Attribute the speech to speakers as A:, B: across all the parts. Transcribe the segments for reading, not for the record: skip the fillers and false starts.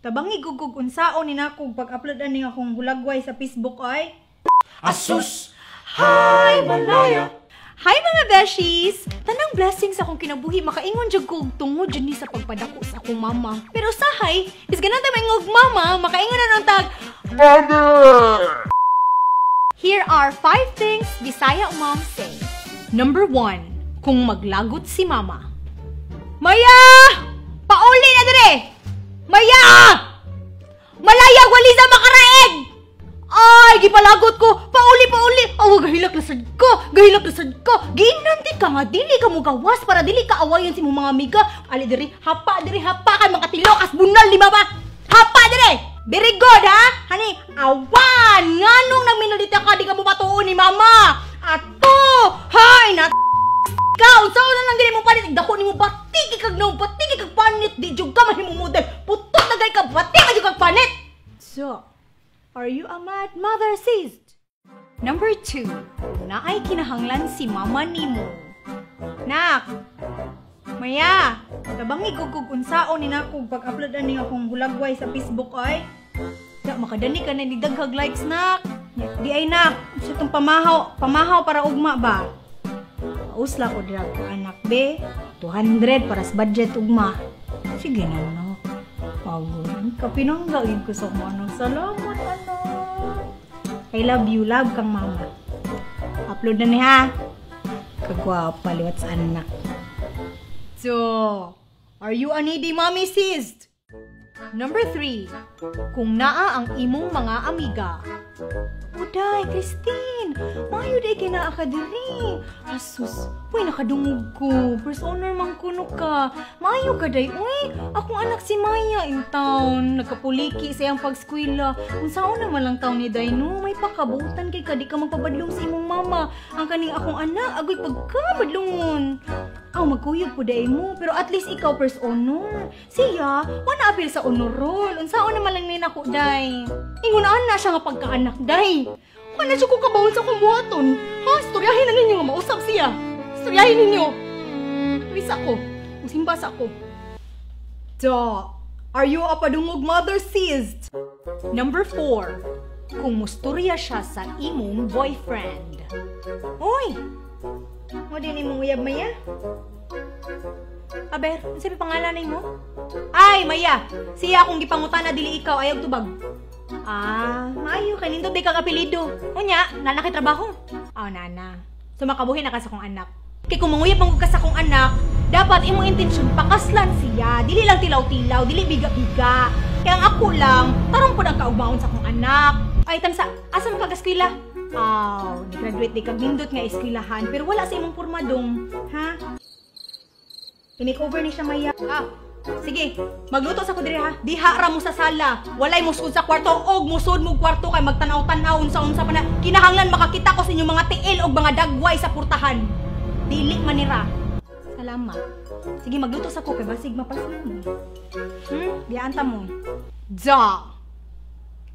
A: Tabangi gugug unsaon ni nako pag-upload ani akong hulagway sa Facebook ay.
B: Asus! Hi, Malaya!
A: Hi, mga beshies! Tanang blessings akong kinabuhi, makaingon jud ko og tungod jud ni sa pagpadako sa akong mama. Pero sahay, is ganan ta maingog mama, makaingon na nung tag
B: Mother!
A: Here are five things Bisaya moms say. Number 1, kung maglagot si mama. Maya! Pauli na dire! Maya! Malaya, wali sa makaraeg! Ay, gipalagot ko! Pauli, pauli! Awa, gahilak na sad ko! Gahilak na sad ko! Giinanti ka nga, dili ka mo gawas para dili ka awayan si mong mga amiga. Ali diri, hapa diri, hapa kay mga tilokas bunal ni mama! Hapa diri! Very good, ha? Hani, awan! Nganong nang minalita ka, di ka mo matuon ni mama! Ato! Hay, na ka! Unsa na lang gani mo panit? Dako nimo batiki kag no, batiki kag panit, di jud ka mahimo model. Putot na gay ka, batiki jud kag panit. So, are you a mad mother sis? Number 2, naay kinahanglan si mama nimo. Nak, Maya, tabangi gugug unsaon ni nako pag-upload ani akong hulagway sa Facebook ay. Da makadani ka na ni daghag likes, nak. Di ay, nak, sa tong pamahaw, pamahaw para ugma ba? Usla ko dira ko anak be. 200 para sa budget ugma. Sige na, no. Pagod. Kapinangga gid ko sa akong anak. Salamat, anak. I love you, love kang mama. Upload na ni ha. Kagwapa liwat sa anak. So, are you a needy mommy sis? Number 3, kung naa ang imong mga amiga. Uday, Christine! Maayo day kay naa ka diri. Asus, uy, nakadungog ko. First honor man kuno ka. Maayo ka day, uy. Akong anak si Maya in town. Nagkapuliki sa iyang pagskwela. Unsaon naman lang taon ni day, no? May pakabutan kay ka, di ka magpabadlong sa imong mama. Ang kaning akong anak, agoy pagkabadlongon. Aw, magkuyog po day mo. Pero at least ikaw first honor. Siya, wala apil sa honor roll. Unsaon naman lang ni nako, day. Ingunaan na siya nga pagkaanak, day. Wala siya ko kabawon sa akong buhaton. Ha? Istoryahin na ninyo nga mausap siya. Istoryahin ninyo. Tuwis ako. Musimba sa ako. Da, are you a padungog mother sis? Number 4. Kung musturya siya sa imong boyfriend. Uy! Mo din imong uyab, Maya? Aber, unsa may pangalan mo? Ay, Maya! Siya akong gipangutana, dili ikaw, ayaw tubag. Ah, maayo kay nindot di kag apelyido. Unya, nana kay trabaho. Aw, nana. So makabuhi na ka sa akong anak. Kay kung manguyab man ka sa akong anak, dapat imong intensyon pakaslan siya. Dili lang tilaw-tilaw, dili biga-biga. Kaya ang ako lang, tarong pud ang kaugmaon sa akong anak. Ay, tamsa, asa man ka eskwela? Aw, ni-graduate di kag nindot nga eskwelahan, pero wala sa imong pormadong, ha? I-makeover ni siya, Maya. Ah, sige, magluto sa ko diri ha. Diha ra mo sa sala. Walay musud sa kwarto og musud mo kwarto kay magtanaw-tanaw unsa-unsa pa na. Kinahanglan makakita ko sa inyong mga tiil og mga dagway sa purtahan. Dili manira. Salamat. Sige, magluto sa ko kay basig mapasmo mo. Biyaan ta mo. Da.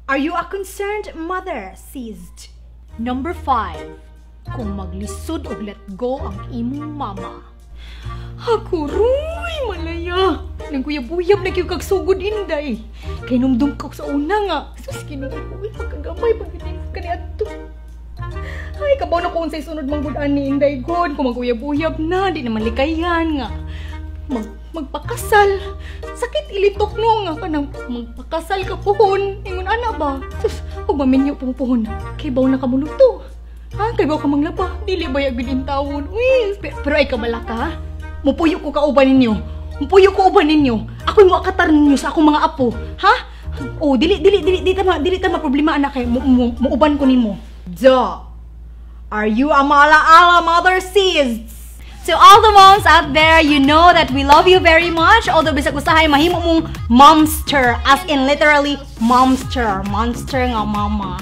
A: Are you a concerned mother, seized? Number 5. Kung maglisod og let go ang imong mama. Ako, ruy, malaya. Nang kuyab-uyab na kag sugod, inday. Kay numdum ka sa una nga. Sus, Ginoo ko, uy, pagkagamay, pagkatin ka ni adto. Ay, kabaw na ko unsay sunod mang gud ani, inday god. Kung maguyab-uyab na, di naman likayan nga. Magpakasal. Sakit ilitok no nga kanang magpakasal ka puhon. Ingon ana ba? Sus, ug maminyo pong puhon. Kay baw na ka muluto. Ha? Kay baw ka manglaba. Dili ba ya gud tawon? Uy, pero ay kamalaka ha? Mupuyo ko kauban ninyo. Mupuyo ko uban ninyo. Ako'y muakatar ninyo sa akong mga apo. Ha? Oh, dili dili dili dili ta dili ta maproblema anak kay muuban ko nimo. Da. Are you a malaala mother sis? To all the moms out there, you know that we love you very much. Although bisag usahay mahimo mong momster, as in literally momster, monster nga mama.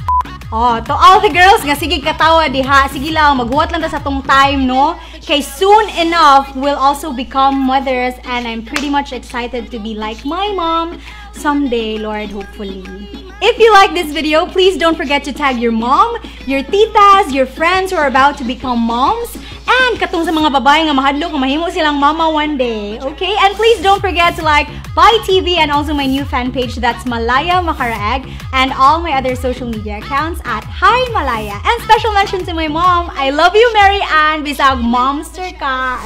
A: Oh, to all the girls nga sige katawa diha, sige lang, maghuwat lang ta sa tong time, no? Kay soon enough, we'll also become mothers and I'm pretty much excited to be like my mom someday, Lord, hopefully. If you like this video, please don't forget to tag your mom, your titas, your friends who are about to become moms, and And katong sa mga babae nga mahadlok nga mahimo silang mama one day. Okay? And please don't forget to like Pai TV and also my new fan page, that's Malaya Macaraeg, and all my other social media accounts at Hi Malaya. And special mention to my mom. I love you, Mary Ann. Bisag momster ka.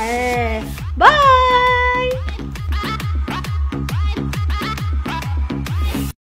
A: Bye!